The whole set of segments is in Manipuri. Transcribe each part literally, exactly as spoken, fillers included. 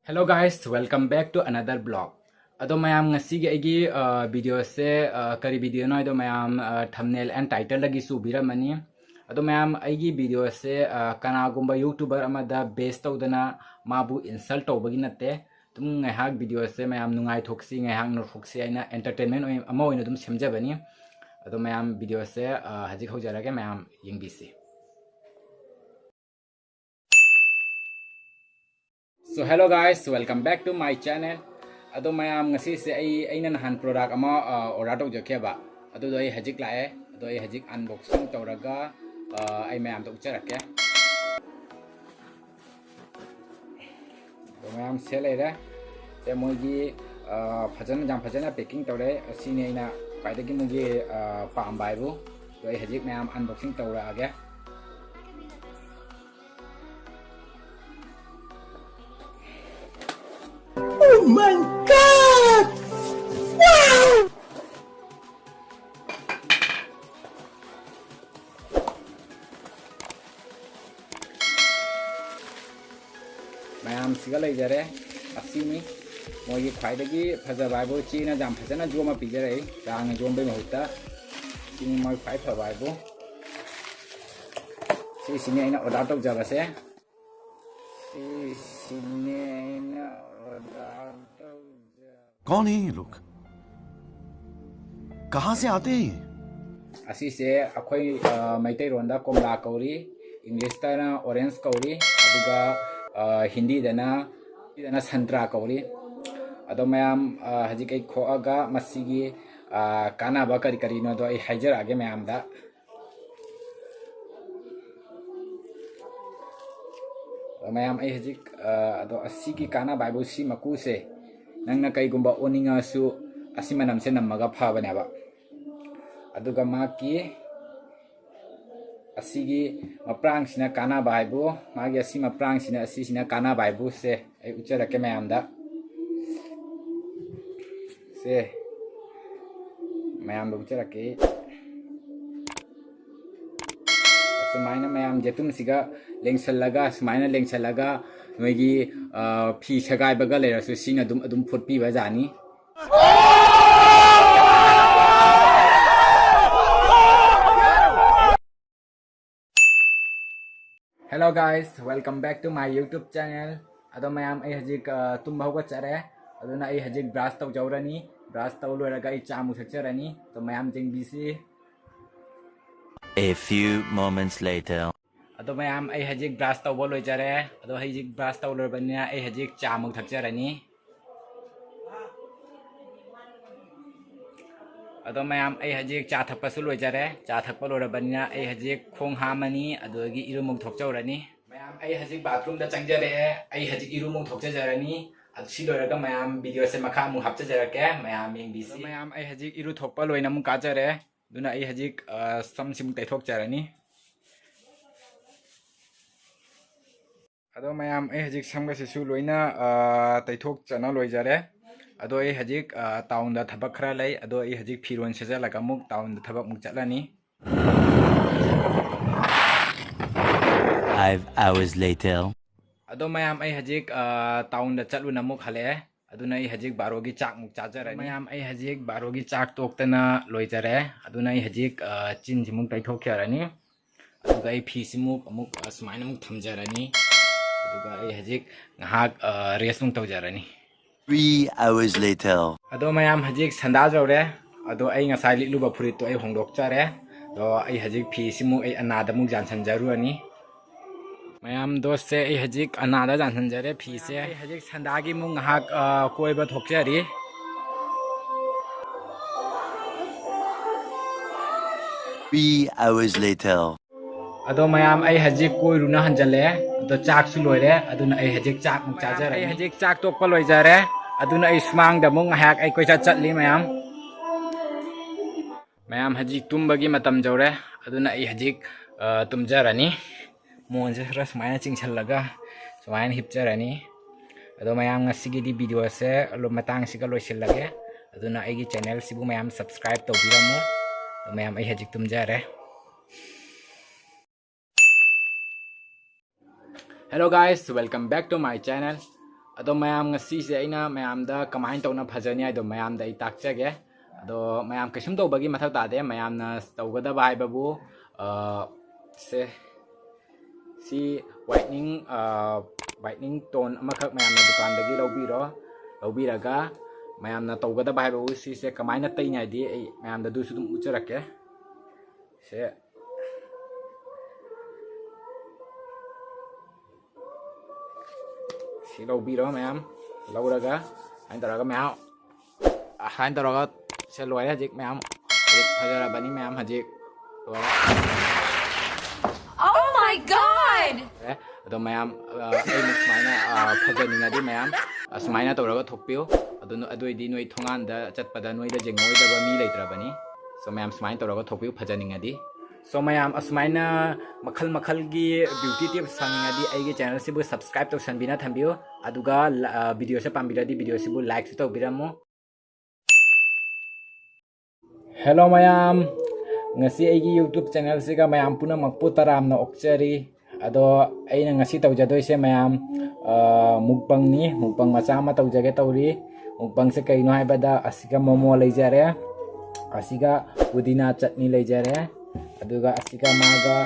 Hello guys, welcome back to another vlog. ꯑꯗꯣ ꯃꯌꯥꯝ, ꯉꯁꯤꯒꯤ ꯑꯩꯒꯤ ꯚꯤꯗꯤꯑꯣꯁꯦ ꯀꯔꯤ ꯚꯤꯗꯤꯑꯣꯅꯣ ꯍꯥꯏꯗꯣ ꯃꯌꯥꯝ ꯊꯝꯅꯦꯜ ꯑꯦꯟ ꯇꯥꯏꯇꯜꯗꯒꯤꯁꯨ ꯎꯕꯤꯔꯝꯃꯅꯤ꯫ ꯑꯗꯣ ꯃꯌꯥꯝ, ꯑꯩꯒꯤ ꯚꯤꯗꯤꯑꯣꯁꯦ ꯀꯅꯥꯒꯨꯝꯕ ꯌꯨꯇꯨꯕꯔ ꯑꯃꯗ ꯕꯦꯁ ꯇꯧꯗꯅ ꯃꯥꯕꯨ ꯏꯟꯁꯜ ꯇꯧꯕꯒꯤ ꯅꯠꯇꯦ꯫ ꯑꯗꯨꯝ ꯉꯥꯏꯍꯥꯛ ꯚꯤꯗꯤꯑꯣꯁꯦ ꯃꯌꯥꯝ ꯅꯨꯡꯉꯥꯏꯊꯣꯛꯁꯤ, ꯉꯥꯏꯍꯥꯛ ꯅꯣꯛꯊꯣꯛꯁꯤ ꯍꯥꯏꯅ, ꯑꯦꯟꯇꯔꯇꯦꯟꯃꯦꯟ ꯑꯃ ꯑꯣꯏꯅ ꯑꯗꯨꯝ ꯁꯦꯝꯖꯕꯅꯤ꯫ ꯑꯗꯣ ꯃꯌꯥꯝ, ꯚꯤꯗꯤꯑꯣꯁꯦ ꯍꯧꯖꯤꯛ ꯍꯧꯖꯔꯒꯦ, ꯃꯌꯥꯝ ꯌꯦꯡꯕꯤꯁꯤ꯫ So hello guys, welcome back to my channel. ꯑꯗꯣ ꯃꯌꯥꯝ, ꯉꯁꯤꯁꯦ ꯑꯩ ꯑꯩꯅ ꯅꯍꯥꯟ ꯄ꯭ꯔꯣꯗꯛ ꯑꯃ ꯑꯣꯔꯗꯔ ꯇꯧꯖꯈꯤꯑꯕ, ꯑꯗꯨꯗꯣ ꯑꯩ ꯍꯧꯖꯤꯛ ꯂꯥꯛꯑꯦ꯫ ꯑꯗꯣ ꯑꯩ ꯍꯧꯖꯤꯛ ꯑꯟꯕꯣꯛꯁꯤꯡ ꯇꯧꯔꯒ ꯑꯩ ꯃꯌꯥꯝꯗ ꯎꯠꯆꯔꯛꯀꯦ꯫ ꯑꯗꯣ ꯃꯌꯥꯝ, ꯁꯦ ꯂꯩꯔꯦ꯫ ꯁꯦ ꯃꯣꯏꯒꯤ ꯐꯖꯅ, ꯌꯥꯝ ꯐꯖꯅ ꯄꯦꯛꯀꯤꯡ ꯇꯧꯔꯦ꯫ ꯑꯁꯤꯅꯤ ꯑꯩꯅ ꯈ꯭ꯋꯥꯏꯗꯒꯤ ꯃꯣꯏꯒꯤ ꯄꯥꯝꯕ ꯍꯥꯏꯕꯨ꯫ ꯑꯗꯣ ꯑꯩ ꯍꯧꯖꯤꯛ ꯃꯌꯥꯝ ꯑꯟꯕꯣꯛꯁꯤꯡ ꯇꯧꯔꯛꯑꯒꯦ꯫ Oh my God! Wow! ꯃꯌꯥꯝꯁꯤꯒ ꯂꯩꯖꯔꯦ꯫ ꯑꯁꯤꯅꯤ ꯃꯣꯏꯒꯤ ꯈ꯭ꯋꯥꯏꯗꯒꯤ ꯐꯖꯕ ꯍꯥꯏꯕꯨ, ꯆꯦꯅ ꯌꯥꯝ ꯐꯖꯅ ꯌꯣꯝꯃ ꯄꯤꯖꯔꯛꯏ, ꯆꯥꯡꯅ ꯌꯣꯝꯕꯩ ꯃꯍꯨꯠꯇ꯫ ꯁꯤꯅꯤ ꯃꯣꯏ ꯈ꯭ꯋꯥꯏ ꯐꯕ ꯍꯥꯏꯕꯨ꯫ ꯁꯤꯁꯤꯅꯤ ꯑꯩꯅ ꯑꯣꯔꯗꯔ ꯇꯧꯖꯕꯁꯦ꯫ ꯁꯤꯁꯤꯅꯤ ꯑꯩꯅ ꯑꯣꯔꯗꯔ ꯇꯧꯖꯕ꯫ कौन है ये लोग? कहाँ से आते हैं ये? ꯑꯁꯤꯁꯦ ꯑꯩꯈꯣꯏ ꯃꯩꯇꯩꯔꯣꯟꯗ ꯀꯣꯝꯂꯥ ꯀꯧꯔꯤ, ꯏꯪꯂꯤꯁꯇꯅ ꯑꯣꯔꯦꯟꯖ ꯀꯧꯔꯤ, ꯑꯗꯨꯒ ꯍꯤꯟꯗꯤꯗꯅ ꯍꯤꯟꯗꯤꯗꯅ ꯁꯟꯇ꯭ꯔꯥ ꯀꯧꯔꯤ꯫ ꯑꯗꯣ ꯃꯌꯥꯝ, ꯍꯧꯖꯤꯛ ꯑꯩ ꯈꯣꯛꯑꯒ ꯃꯁꯤꯒꯤ ꯀꯥꯟꯅꯕ ꯀꯔꯤ ꯀꯔꯤꯅꯣꯗꯣ ꯑꯩ ꯍꯥꯏꯖꯔꯛꯑꯒꯦ ꯃꯌꯥꯝꯗ꯫ ꯑꯗꯣ ꯃꯌꯥꯝ, ꯑꯩ ꯍꯧꯖꯤꯛ ꯑꯗꯣ ꯑꯁꯤꯒꯤ ꯀꯥꯟꯅꯕ ꯍꯥꯏꯕꯨ, ꯁꯤ ꯃꯀꯨꯁꯦ ꯅꯪꯅ ꯀꯩꯒꯨꯝꯕ ꯑꯣꯅꯤꯡꯉꯁꯨ ꯑꯁꯤ ꯃꯅꯝꯁꯦ ꯅꯝꯃꯒ ꯐꯕꯅꯦꯕ꯫ ꯑꯗꯨꯒ ꯃꯥꯒꯤ ꯑꯁꯤꯒꯤ ꯃꯄ꯭ꯔꯥꯡꯁꯤꯅ ꯀꯥꯟꯅꯕ ꯍꯥꯏꯕꯨ, ꯃꯥꯒꯤ ꯑꯁꯤ ꯃꯄ꯭ꯔꯥꯡꯁꯤꯅ, ꯑꯁꯤꯁꯤꯅ ꯀꯥꯟꯅꯕ ꯍꯥꯏꯕꯨ ꯁꯦ ꯑꯩ ꯎꯠꯆꯔꯛꯀꯦ ꯃꯌꯥꯝꯗ꯫ ꯁꯦ ꯃꯌꯥꯝꯗ ꯎꯠꯆꯔꯛꯀꯦ꯫ ꯁꯨꯃꯥꯏꯅ ꯃꯌꯥꯝ ꯌꯦꯇꯨꯝꯁꯤꯒ ꯂꯦꯡꯁꯜꯂꯒ, ꯁꯨꯃꯥꯏꯅ ꯂꯦꯡꯁꯜꯂꯒ ꯅꯣꯏꯒꯤ, ꯑ, ꯐꯤ ꯁꯦꯒꯥꯏꯕꯒ ꯂꯩꯔꯁꯨ ꯁꯤꯅ ꯑꯗꯨꯝ, ꯑꯗꯨꯝ ꯐꯨꯠꯄꯤꯕ ꯖꯥꯠꯅꯤ꯫ Hello guys, welcome back to my YouTube channel. ꯑꯗꯣ ꯃꯌꯥꯝ, ꯑꯩ ꯍꯧꯖꯤꯛ, ꯑ, ꯇꯨꯝꯕ ꯍꯧꯒꯠꯆꯔꯦ꯫ ꯑꯗꯨꯅ ꯑꯩ ꯍꯧꯖꯤꯛ brush ꯇꯧꯖꯧꯔꯅꯤ꯫ Brush ꯇꯧ ꯂꯣꯏꯔꯒ ꯑꯩ ꯆꯥ ꯑꯃꯨꯛ ꯊꯛꯆꯔꯅꯤ꯫ ꯑꯗꯣ ꯃꯌꯥꯝ ꯌꯦꯡꯕꯤꯁꯤ꯫ A few moments later. ꯑꯗꯣ ꯃꯌꯥꯝ, ꯑꯩ ꯍꯧꯖꯤꯛ brush ꯇꯧꯕ ꯂꯣꯏꯖꯔꯦ꯫ ꯑꯗꯣ ꯍꯧꯖꯤꯛ brush ꯇꯧ ꯂꯣꯏꯔꯕꯅꯤꯅ ꯑꯩ ꯍꯧꯖꯤꯛ ꯆꯥ ꯑꯃꯨꯛ ꯊꯛꯆꯔꯅꯤ꯫ ꯑꯗꯣ ꯃꯌꯥꯝ, ꯑꯩ ꯍꯧꯖꯤꯛ ꯆꯥ ꯊꯛꯄꯁꯨ ꯂꯣꯏꯖꯔꯦ꯫ ꯆꯥ ꯊꯛꯄ ꯂꯣꯏꯔꯕꯅꯤꯅ ꯑꯩ ꯍꯧꯖꯤꯛ ꯈꯣꯡ ꯍꯥꯝꯃꯅꯤ, ꯑꯗꯨꯗꯒꯤ ꯏꯔꯨꯃꯨꯛ ꯊꯣꯛꯆꯧꯔꯅꯤ꯫ ꯃꯌꯥꯝ, ꯑꯩ ꯍꯧꯖꯤꯛ bathroomꯗ ꯆꯪꯖꯔꯛꯑꯦ꯫ ꯑꯩ ꯍꯧꯖꯤꯛ ꯏꯔꯨꯃꯨꯛ ꯊꯣꯛꯆꯖꯔꯅꯤ꯫ ꯑꯗꯨ ꯁꯤ ꯂꯣꯏꯔꯒ ꯃꯌꯥꯝ videoꯁꯦ ꯃꯈꯥ ꯑꯃꯨꯛ ꯍꯥꯞꯆꯖꯔꯛꯀꯦ꯫ ꯃꯌꯥꯝ ꯌꯦꯡꯕꯤꯁꯤ꯫ ꯑꯗꯣ ꯃꯌꯥꯝ, ꯑꯩ ꯍꯧꯖꯤꯛ ꯏꯔꯨ ꯊꯣꯛꯄ ꯂꯣꯏꯅ ꯑꯃꯨꯛ ꯀꯥꯖꯔꯦ꯫ ꯑꯗꯨꯅ ꯑꯩ ꯍꯧꯖꯤꯛ, ꯑ, ꯁꯝꯁꯤꯃꯨꯛ ꯇꯩꯊꯣꯛꯆꯔꯅꯤ꯫ ꯑꯗꯣ ꯃꯌꯥꯝ, ꯑꯩ ꯍꯧꯖꯤꯛ ꯁꯝꯒꯁꯤꯁꯨ ꯂꯣꯏꯅ, ꯑ, ꯇꯩꯊꯣꯛꯆꯅ ꯂꯣꯏꯖꯔꯦ꯫ ꯑꯗꯣ ꯑꯩ ꯍꯧꯖꯤꯛ, ꯑ, townꯗ ꯊꯕꯛ ꯈꯔ ꯂꯩ꯫ ꯑꯗꯣ ꯑꯩ ꯍꯧꯖꯤꯛ ꯐꯤꯔꯣꯟ ꯁꯦꯠꯆꯜꯂꯒ ꯑꯃꯨꯛ townꯗ ꯊꯕꯛ ꯑꯃꯨꯛ ꯆꯠꯂꯅꯤ꯫ Five hours later. ꯑꯗꯣ ꯃꯌꯥꯝ, ꯑꯩ ꯍꯧꯖꯤꯛ, ꯑ, townꯗ ꯆꯠꯂꯨꯅ ꯑꯃꯨꯛ ꯍꯜꯂꯛꯑꯦ꯫ ꯑꯗꯨꯅ ꯑꯩ ꯍꯧꯖꯤꯛ ꯕꯥꯔꯣꯒꯤ ꯆꯥꯛꯃꯨꯛ ꯆꯥꯖꯔꯅꯤ꯫ ꯃꯌꯥꯝ, ꯑꯩ ꯍꯧꯖꯤꯛ ꯕꯥꯔꯣꯒꯤ ꯆꯥꯛ ꯇꯣꯛꯇꯅ ꯂꯣꯏꯖꯔꯦ꯫ ꯑꯗꯨꯅ ꯑꯩ ꯍꯧꯖꯤꯛ, ꯑ, ꯆꯤꯟꯁꯤꯃꯨꯛ ꯇꯩꯊꯣꯛꯆꯔꯅꯤ꯫ ꯑꯗꯨꯒ ꯑꯩ ꯐꯤꯁꯤꯃꯨꯛ ꯑꯃꯨꯛ, ꯑ, ꯁꯨꯃꯥꯏꯅ ꯑꯃꯨꯛ ꯊꯝꯖꯔꯅꯤ꯫ ꯑꯗꯨꯒ ꯑꯩ ꯍꯧꯖꯤꯛ ꯉꯥꯏꯍꯥꯛ, ꯑ, rest ꯑꯃꯨꯛ ꯇꯧꯖꯔꯅꯤ꯫ Three hours later. ꯑꯗꯣ ꯃꯌꯥꯝ, ꯍꯧꯖꯤꯛ ꯁꯟꯗꯥ ꯌꯧꯔꯦ꯫ ꯑꯗꯣ ꯑꯩ ꯉꯁꯥꯏ ꯂꯤꯠꯂꯨꯕ ꯐꯨꯔꯤꯠꯇꯣ ꯑꯩ ꯍꯣꯡꯗꯣꯛꯆꯔꯦ꯫ ꯑꯗꯣ ꯑꯩ ꯍꯧꯖꯤꯛ ꯐꯤꯁꯤꯃꯨꯛ ꯑꯩ ꯑꯅꯥꯗ ꯑꯃꯨꯛ ꯌꯥꯟꯁꯤꯟꯖꯔꯨꯔꯅꯤ꯫ ꯃꯌꯥꯝ, ꯗꯣꯁꯁꯦ ꯑꯩ ꯍꯧꯖꯤꯛ ꯑꯅꯥꯗ ꯌꯥꯟꯁꯤꯟꯖꯔꯦ ꯐꯤꯁꯦ꯫ ꯑꯩ ꯍꯧꯖꯤꯛ ꯁꯟꯗꯥꯒꯤ ꯑꯃꯨꯛ ꯉꯥꯏꯍꯥꯛ, ꯑ, ꯀꯣꯏꯕ ꯊꯣꯛꯆꯔꯤ꯫ Three hours later. ꯑꯗꯣ ꯃꯌꯥꯝ, ꯑꯩ ꯍꯧꯖꯤꯛ ꯀꯣꯏꯔꯨꯅ ꯍꯟꯖꯜꯂꯛꯑꯦ꯫ ꯑꯗꯣ ꯆꯥꯛꯁꯨ ꯂꯣꯏꯔꯦ꯫ ꯑꯗꯨꯅ ꯑꯩ ꯍꯧꯖꯤꯛ ꯆꯥꯛ ꯑꯃꯨꯛ ꯆꯥꯖꯔꯅꯤ꯫ ꯑꯩ ꯍꯧꯖꯤꯛ ꯆꯥꯛ ꯇꯣꯛꯄ ꯂꯣꯏꯖꯔꯦ꯫ ꯑꯗꯨꯅ ꯑꯩ ꯁꯨꯃꯥꯡꯗ ꯑꯃꯨꯛ ꯉꯥꯏꯍꯥꯛ ꯑꯩ ꯀꯣꯏꯆꯠ ꯆꯠꯂꯤ ꯃꯌꯥꯝ꯫ ꯃꯌꯥꯝ, ꯍꯧꯖꯤꯛ ꯇꯨꯝꯕꯒꯤ ꯃꯇꯝ ꯌꯧꯔꯦ꯫ ꯑꯗꯨꯅ ꯑꯩ ꯍꯧꯖꯤꯛ, ꯑ, ꯇꯨꯝꯖꯔꯅꯤ꯫ ꯃꯣꯟꯁꯦ ꯈꯔ ꯁꯨꯃꯥꯏꯅ ꯆꯤꯡꯁꯜꯂꯒ ꯁꯨꯃꯥꯏꯅ ꯍꯤꯞꯆꯔꯅꯤ꯫ ꯑꯗꯣ ꯃꯌꯥꯝ, ꯉꯁꯤꯒꯤꯗꯤ videoꯁꯦ ꯃꯇꯥꯡꯁꯤꯒ ꯂꯣꯏꯁꯤꯜꯂꯒꯦ꯫ ꯑꯗꯨꯅ ꯑꯩꯒꯤ channelꯁꯤꯕꯨ ꯃꯌꯥꯝ subscribe ꯇꯧꯕꯤꯔꯝꯃꯨ꯫ ꯑꯗꯣ ꯃꯌꯥꯝ, ꯑꯩ ꯍꯧꯖꯤꯛ ꯇꯨꯝꯖꯔꯦ꯫ Hello guys, welcome back to my channel. ꯑꯗꯣ ꯃꯌꯥꯝ, ꯉꯁꯤꯁꯦ ꯑꯩꯅ ꯃꯌꯥꯝꯗ ꯀꯃꯥꯏꯅ ꯇꯧꯅ ꯐꯖꯅꯤ ꯍꯥꯏꯗꯣ ꯃꯌꯥꯝꯗ ꯑꯩ ꯇꯥꯛꯆꯒꯦ꯫ ꯑꯗꯣ ꯃꯌꯥꯝ, ꯀꯩꯁꯨꯝ ꯇꯧꯕꯒꯤ ꯃꯊꯧ ꯇꯥꯗꯦ꯫ ꯃꯌꯥꯝꯅ ꯇꯧꯒꯗꯕ ꯍꯥꯏꯕꯕꯨ, ꯑ, ꯁꯦ, ꯁꯤ whitening, ꯑ, whitening tone ꯑꯃꯈꯛ ꯃꯌꯥꯝꯅ ꯗꯨꯀꯥꯟꯗꯒꯤ ꯂꯧꯕꯤꯔꯣ꯫ ꯂꯧꯕꯤꯔꯒ ꯃꯌꯥꯝꯅ ꯇꯧꯒꯗꯕ ꯍꯥꯏꯕꯕꯨ ꯁꯤꯁꯦ ꯀꯃꯥꯏꯅ ꯇꯩꯅꯤ ꯍꯥꯏꯗꯤ ꯑꯩ ꯃꯌꯥꯝꯗ ꯑꯗꯨꯁꯨ ꯑꯗꯨꯝ ꯎꯠꯆꯔꯛꯀꯦ꯫ ꯁꯦ, ꯁꯤ ꯂꯧꯕꯤꯔꯣ ꯃꯌꯥꯝ꯫ ꯂꯧꯔꯒ ꯁꯨꯃꯥꯏꯅ ꯇꯧꯔꯒ ꯃꯌꯥꯝ, ꯁꯨꯃꯥꯏꯅ ꯇꯧꯔꯒ ꯁꯦ ꯂꯣꯏꯔꯦ ꯍꯧꯖꯤꯛ ꯃꯌꯥꯝ꯫ ꯍꯧꯖꯤꯛ ꯐꯖꯔꯕꯅꯤ ꯃꯌꯥꯝ ꯍꯧꯖꯤꯛ꯫ ꯂꯣꯏꯔꯦ꯫ Oh my god! ꯑꯦ, ꯑꯗꯣ ꯃꯌꯥꯝ, ꯑ, ꯑꯩꯃꯨꯛ ꯁꯨꯃꯥꯏꯅ, ꯑ, ꯐꯖꯅꯤꯡꯉꯗꯤ ꯃꯌꯥꯝ, ꯑ, ꯁꯨꯃꯥꯏꯅ ꯇꯧꯔꯒ ꯊꯣꯛꯄꯤꯌꯨ꯫ ꯑꯗꯨ ꯅ-, ꯑꯗꯨ ꯑꯣꯏꯗꯤ ꯅꯣꯏ ꯊꯣꯡꯒꯥꯟꯗ ꯆꯠꯄꯗ ꯅꯣꯏꯗ ꯌꯦꯡꯉꯛꯑꯣꯏꯗꯕ ꯃꯤ ꯂꯩꯇ꯭ꯔꯕꯅꯤ꯫ So ꯃꯌꯥꯝ ꯁꯨꯃꯥꯏꯅ ꯇꯧꯔꯒ ꯊꯣꯛꯄꯤꯌꯨ ꯐꯖꯅꯤꯡꯉꯗꯤ꯫ So ꯃꯌꯥꯝ, ꯑꯁꯨꯃꯥꯏꯅ ꯃꯈꯜ ꯃꯈꯜꯒꯤ beauty tips ꯈꯪꯅꯤꯡꯉꯗꯤ ꯑꯩꯒꯤ channel ꯁꯤꯕꯨ subscribe ꯇꯧꯁꯟꯕꯤꯅ ꯊꯝꯕꯤꯌꯨ꯫ ꯑꯗꯨꯒ ꯂ-, ꯑ, video ꯁꯦ ꯄꯥꯝꯕꯤꯔꯗꯤ video ꯁꯤꯕꯨ like ꯁꯨ ꯇꯧꯕꯤꯔꯝꯃꯨ꯫ Hello ꯃꯌꯥꯝ, ꯉꯁꯤ ꯑꯩꯒꯤ YouTube channel ꯁꯤꯒ ꯃꯌꯥꯝ ꯄꯨꯝꯅꯃꯛꯄꯨ ꯇꯔꯥꯝꯅ ꯑꯣꯛꯆꯔꯤ꯫ ꯑꯗꯣ ꯑꯩꯅ ꯉꯁꯤ ꯇꯧꯖꯗꯣꯏꯁꯦ ꯃꯌꯥꯝ, ꯑ, mukbang ꯅꯤ꯫ Mukbang ꯃꯆꯥ ꯑꯃ ꯇꯧꯖꯒꯦ ꯇꯧꯔꯤ꯫ Mukbang ꯁꯦ ꯀꯩꯅꯣ ꯍꯥꯏꯕꯗ ꯑꯁꯤꯒ momo ꯂꯩꯖꯔꯦ, ꯑꯁꯤꯒ ꯄꯨꯗꯤꯅꯥ ꯆꯠꯅꯤ ꯂꯩꯖꯔꯦ, ꯑꯗꯨꯒ ꯑꯁꯤꯒ ꯃꯥꯒ,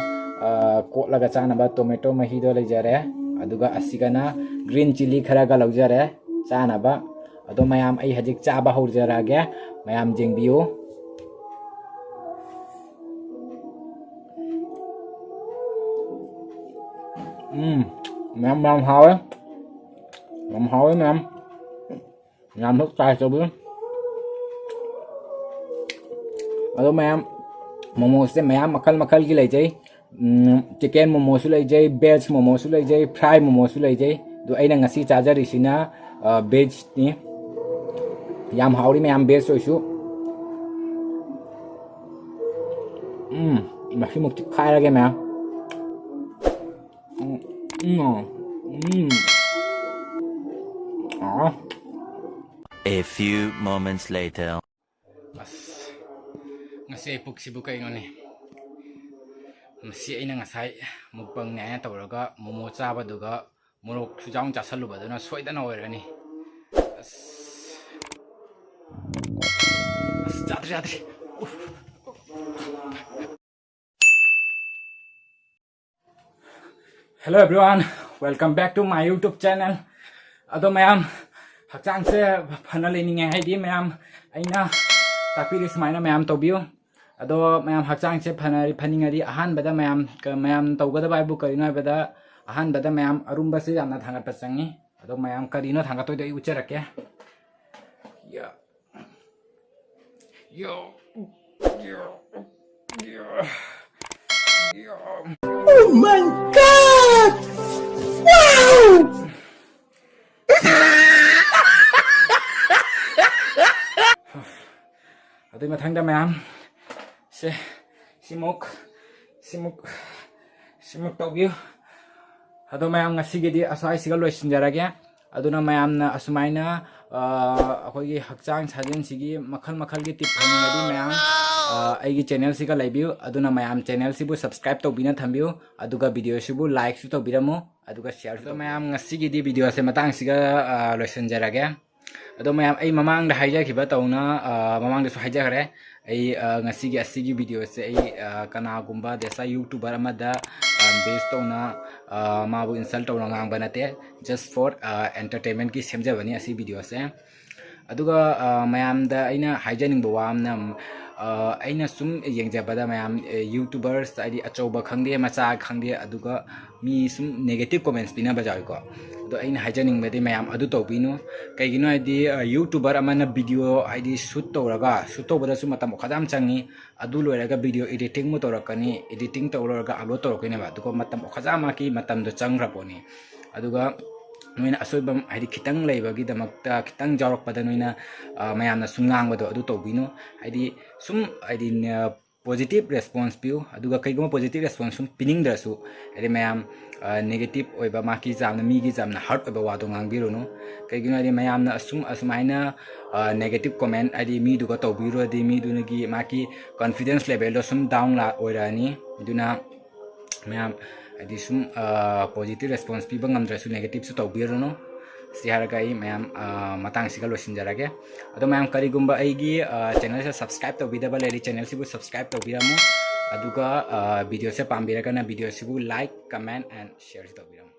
ꯑ, ꯀꯣꯠꯂꯒ ꯆꯥꯅꯕ tomato ꯃꯍꯤꯗꯣ ꯂꯩꯖꯔꯦ, ꯑꯗꯨꯒ ꯑꯁꯤꯒꯅ green chilli ꯈꯔꯒ ꯂꯧꯖꯔꯦ ꯆꯥꯅꯕ꯫ ꯑꯗꯣ ꯃꯌꯥꯝ, ꯑꯩ ꯍꯧꯖꯤꯛ ꯆꯥꯕ ꯍꯧꯖꯔꯛꯑꯒꯦ, ꯃꯌꯥꯝ ꯌꯦꯡꯕꯤꯌꯨ꯫ ꯎꯝ, ꯃꯌꯥꯝ, ꯌꯥꯝ ꯍꯥꯎꯋꯦ, ꯌꯥꯝ ꯍꯥꯎꯋꯦ ꯃꯌꯥꯝ꯫ ꯃꯌꯥꯝꯁꯨ try ꯇꯧꯕꯤꯌꯨ꯫ ꯑꯗꯣ ꯃꯌꯥꯝ, momo ꯁꯦ ꯃꯌꯥꯝ ꯃꯈꯜ ꯃꯈꯜꯒꯤ ꯂꯩꯖꯩ꯫ ꯎꯝ, chicken momo ꯁꯨ ꯂꯩꯖꯩ, veg momo ꯁꯨ ꯂꯩꯖꯩ, fry momo ꯁꯨ ꯂꯩꯖꯩ꯫ ꯑꯗꯣ ꯑꯩꯅ ꯉꯁꯤ ꯆꯥꯖꯔꯤꯁꯤꯅ, ꯑ, veg ꯅꯤ꯫ ꯌꯥꯝ ꯍꯥꯎꯔꯤ ꯃꯌꯥꯝ, veg ꯑꯣꯏꯁꯨ꯫ ꯎꯝ, ꯃꯁꯤꯃꯨꯛ ꯆꯤꯛꯈꯥꯏꯔꯒꯦ ꯃꯌꯥꯝ꯫ ꯎꯝ, ꯎꯝ, ꯎꯝ꯫ ꯑꯥ꯫ A few moments later. ꯑꯁ, ꯉꯁꯤ ꯑꯩ ꯄꯨꯛꯁꯤꯕꯨ ꯀꯩꯅꯣꯅꯦ? ꯃꯁꯤ ꯑꯩꯅ ꯉꯁꯥꯏ mukbang ꯅꯦ ꯍꯥꯏꯅ ꯇꯧꯔꯒ ꯃꯣꯃꯣ ꯆꯥꯕꯗꯨꯒ ꯃꯣꯔꯣꯛꯁꯨ ꯌꯥꯎꯅ ꯆꯥꯁꯜꯂꯨꯕꯗꯨꯅ ꯁꯣꯏꯗꯅ ꯑꯣꯏꯔꯅꯤ꯫ ꯑꯁ꯫ ꯑꯁ, ꯌꯥꯗ꯭ꯔꯦ, ꯌꯥꯗ꯭ꯔꯦ꯫ Hello everyone, welcome back to my YouTube channel. ꯑꯗꯣ ꯃꯌꯥꯝ, ꯍꯛꯆꯥꯡꯁꯦ ꯐꯅ ꯂꯩꯅꯤꯡꯉꯦ ꯍꯥꯏꯗꯤ ꯃꯌꯥꯝ ꯑꯩꯅ ꯇꯥꯛꯄꯤꯔꯤ ꯁꯨꯃꯥꯏꯅ ꯃꯌꯥꯝ ꯇꯧꯕꯤꯌꯨ꯫ ꯑꯗꯣ ꯃꯌꯥꯝ ꯍꯛꯆꯥꯡꯁꯦ ꯐꯅ, ꯐꯅꯤꯡꯉꯗꯤ ꯑꯍꯥꯟꯕꯗ ꯃꯌꯥꯝ, ꯀ-, ꯃꯌꯥꯝ ꯇꯧꯒꯗꯕ ꯍꯥꯏꯕꯨ ꯀꯔꯤꯅꯣ ꯍꯥꯏꯕꯗ ꯑꯍꯥꯟꯕꯗ ꯃꯌꯥꯝ ꯑꯔꯨꯝꯕꯁꯦ ꯌꯥꯝꯅ ꯊꯥꯡꯒꯠꯄ ꯆꯪꯉꯤ꯫ ꯑꯗꯣ ꯃꯌꯥꯝ ꯀꯔꯤꯅꯣ ꯊꯥꯡꯒꯠꯇꯣꯏꯗꯣ ꯑꯩ ꯎꯠꯆꯔꯛꯀꯦ꯫ ꯌꯥ꯫ ꯌꯥ꯫ ꯌꯥ꯫ ꯌꯥ꯫ ꯌꯥ꯫ Oh my God! Wow! ꯑꯗꯨꯏ ꯃꯊꯪꯗ ꯃꯌꯥꯝ ꯁꯦ, ꯁꯤꯃꯨꯛ, ꯁꯤꯃꯨꯛ, ꯁꯤꯃꯨꯛ ꯇꯧꯕꯤꯌꯨ꯫ ꯑꯗꯣ ꯃꯌꯥꯝ ꯉꯁꯤꯒꯤꯗꯤ ꯑꯁ꯭ꯋꯥꯏꯁꯤꯒ ꯂꯣꯏꯁꯤꯟꯖꯔꯒꯦ꯫ ꯑꯗꯨꯅ ꯃꯌꯥꯝꯅ ꯑꯁꯨꯃꯥꯏꯅ, ꯑ, ꯑꯩꯈꯣꯏꯒꯤ ꯍꯛꯆꯥꯡ ꯁꯥꯖꯦꯜꯁꯤꯒꯤ ꯃꯈꯜ ꯃꯈꯜꯒꯤ tip ꯐꯪꯅꯤꯡꯉꯗꯤ ꯃꯌꯥꯝ, ꯑ, ꯑꯩꯒꯤ channel ꯁꯤꯒ ꯂꯩꯕꯤꯌꯨ꯫ ꯑꯗꯨꯅ ꯃꯌꯥꯝ channel ꯁꯤꯕꯨ subscribe ꯇꯧꯕꯤꯅ ꯊꯝꯕꯤꯌꯨ꯫ ꯑꯗꯨꯒ video ꯁꯤꯕꯨ like ꯁꯨ ꯇꯧꯕꯤꯔꯝꯃꯨ꯫ ꯑꯗꯨꯒ share ꯁꯨ ꯑꯗꯣ ꯇꯧꯕꯤꯔꯝꯃꯨ꯫ ꯃꯌꯥꯝ ꯉꯁꯤꯒꯤꯗꯤ video ꯁꯦ ꯃꯇꯥꯡꯁꯤꯒ, ꯑ, ꯂꯣꯏꯁꯤꯟꯖꯔꯒꯦ꯫ ꯑꯗꯣ ꯃꯌꯥꯝ ꯑꯩ ꯃꯃꯥꯡꯗ ꯍꯥꯏꯖꯈꯤꯕ ꯇꯧꯅ, ꯑ, ꯃꯃꯥꯡꯗꯁꯨ ꯍꯥꯏꯖꯈ꯭ꯔꯦ꯫ ꯑꯩ, ꯑ, ꯉꯁꯤꯒꯤ ꯑꯁꯤꯒꯤ video ꯁꯦ ꯑꯩ, ꯑ, ꯀꯅꯥꯒꯨꯝꯕ ꯗꯦꯁꯥ YouTuber ꯑꯃꯗ, ꯑ, base ꯇꯧꯅ, ꯑ, ꯃꯥꯕꯨ insult ꯇꯧꯅ ꯉꯥꯡꯕ ꯅꯠꯇꯦ꯫ Just for, ꯑ, entertainment ꯀꯤ ꯁꯦꯝꯖꯕꯅꯤ ꯑꯁꯤ video ꯁꯦ꯫ ꯑꯗꯨꯒ, ꯑ, ꯃꯌꯥꯝꯗ ꯑꯩꯅ ꯍꯥꯏꯖꯅꯤꯡꯕ ꯋꯥ ꯑꯃꯅ, ꯑ, ꯑꯩꯅ ꯁꯨꯝ ꯌꯦꯡꯖꯕꯗ ꯃꯌꯥꯝ, ꯑ, YouTubers ꯍꯥꯏꯗꯤ ꯑꯆꯧꯕ ꯈꯪꯗꯦ, ꯃꯆꯥ ꯈꯪꯗꯦ, ꯑꯗꯨꯒ ꯃꯤ ꯁꯨꯝ negative comments ꯄꯤꯅꯕ ꯌꯥꯎꯏꯀꯣ꯫ ꯑꯗꯣ ꯑꯩꯅ ꯍꯥꯏꯖꯅꯤꯡꯕꯗꯤ ꯃꯌꯥꯝ ꯑꯗꯨ ꯇꯧꯕꯤꯅꯨ꯫ ꯀꯩꯒꯤꯅꯣ ꯍꯥꯏꯗꯤ, ꯑ, YouTuber ꯑꯃꯅ video ꯍꯥꯏꯗꯤ shoot ꯇꯧꯔꯒ, shoot ꯇꯧꯕꯗꯁꯨ ꯃꯇꯝ ꯈꯔ ꯌꯥꯝ ꯆꯪꯉꯤ꯫ ꯑꯗꯨ ꯂꯣꯏꯔꯒ video editing ꯑꯃꯨꯛ ꯇꯧꯔꯛꯀꯅꯤ, editing ꯇꯧ ꯂꯣꯏꯔꯒ upload ꯇꯧꯔꯛꯇꯣꯏꯅꯦꯕ꯫ ꯑꯗꯨꯒ ꯃꯇꯝ ꯈꯔ ꯌꯥꯝ ꯃꯥꯒꯤ ꯃꯇꯝꯗꯣ ꯆꯪꯈ꯭ꯔ ꯄꯣꯠꯅꯤ꯫ ꯑꯗꯨꯒ ꯅꯣꯏꯅ ꯑꯁꯣꯏꯕ ꯍꯥꯏꯗꯤ ꯈꯤꯇꯪ ꯂꯩꯕꯒꯤꯗꯃꯛꯇ, ꯈꯤꯇꯪ ꯌꯥꯎꯔꯛꯄꯗ ꯅꯣꯏꯅ, ꯑ, ꯃꯌꯥꯝꯅ ꯁꯨꯝ ꯉꯥꯡꯕꯗꯣ ꯑꯗꯨ ꯇꯧꯕꯤꯅꯨ꯫ ꯍꯥꯏꯗꯤ ꯁꯨꯝ ꯍꯥꯏꯗꯤ, ꯑ, positive response ꯄꯤꯌꯨ꯫ ꯑꯗꯨꯒ ꯀꯩꯒꯨꯝꯕ positive response ꯁꯨꯝ ꯄꯤꯅꯤꯡꯗ꯭ꯔꯁꯨ, ꯍꯥꯏꯗꯤ ꯃꯌꯥꯝ, ꯑ, negative ꯑꯣꯏꯕ, ꯃꯥꯒꯤ ꯌꯥꯝꯅ, ꯃꯤꯒꯤ ꯌꯥꯝꯅ hurt ꯑꯣꯏꯕ ꯋꯥꯗꯣ ꯉꯥꯡꯕꯤꯔꯨꯅꯨ꯫ ꯀꯩꯒꯤꯅꯣ ꯍꯥꯏꯗꯤ ꯃꯌꯥꯝꯅ ꯑꯁꯨꯝ, ꯑꯁꯨꯃꯥꯏꯅ, ꯑ, negative comment ꯍꯥꯏꯗꯤ ꯃꯤꯗꯨꯒ ꯇꯧꯕꯤꯔꯨꯔꯗꯤ ꯃꯤꯗꯨꯅꯒꯤ ꯃꯥꯒꯤ confidence level ꯗꯣ ꯁꯨꯝ down ꯂꯥ-, ꯑꯣꯏꯔꯛꯑꯅꯤ꯫ ꯑꯗꯨꯅ ꯃꯌꯥꯝ ꯍꯥꯏꯗꯤ ꯁꯨꯝ ꯄꯣꯖꯤꯇꯤꯚ ꯔꯦꯁꯄꯣꯟꯁ ꯄꯤꯕ ꯉꯝꯗ꯭ꯔꯁꯨ ꯅꯦꯒꯦꯇꯤꯚꯁꯨ ꯇꯧꯕꯤꯔꯨꯅꯨ꯫ ꯁꯤ ꯍꯥꯏꯔꯒ ꯑꯩ ꯃꯌꯥꯝ ꯃꯇꯥꯡꯁꯤꯒ ꯂꯣꯏꯁꯤꯟꯖꯔꯒꯦ꯫ ꯑꯗꯣ ꯃꯌꯥꯝ, ꯀꯔꯤꯒꯨꯝꯕ ꯑꯩꯒꯤ ꯆꯦꯅꯦꯜꯁꯦ ꯁꯕꯁꯀ꯭ꯔꯥꯏꯕ ꯇꯧꯕꯤꯗꯕ ꯂꯩꯔꯗꯤ ꯆꯦꯅꯦꯜꯁꯤꯕꯨ ꯁꯕꯁꯀ꯭ꯔꯥꯏꯕ ꯇꯧꯕꯤꯔꯝꯃꯨ꯫ ꯑꯗꯨꯒ ꯚꯤꯗꯤꯑꯣꯁꯦ ꯄꯥꯝꯕꯤꯔꯒꯅ ꯚꯤꯗꯤꯑꯣꯁꯤꯕꯨ like, comment and share ꯁꯤ ꯇꯧꯕꯤꯔꯝꯃꯨ꯫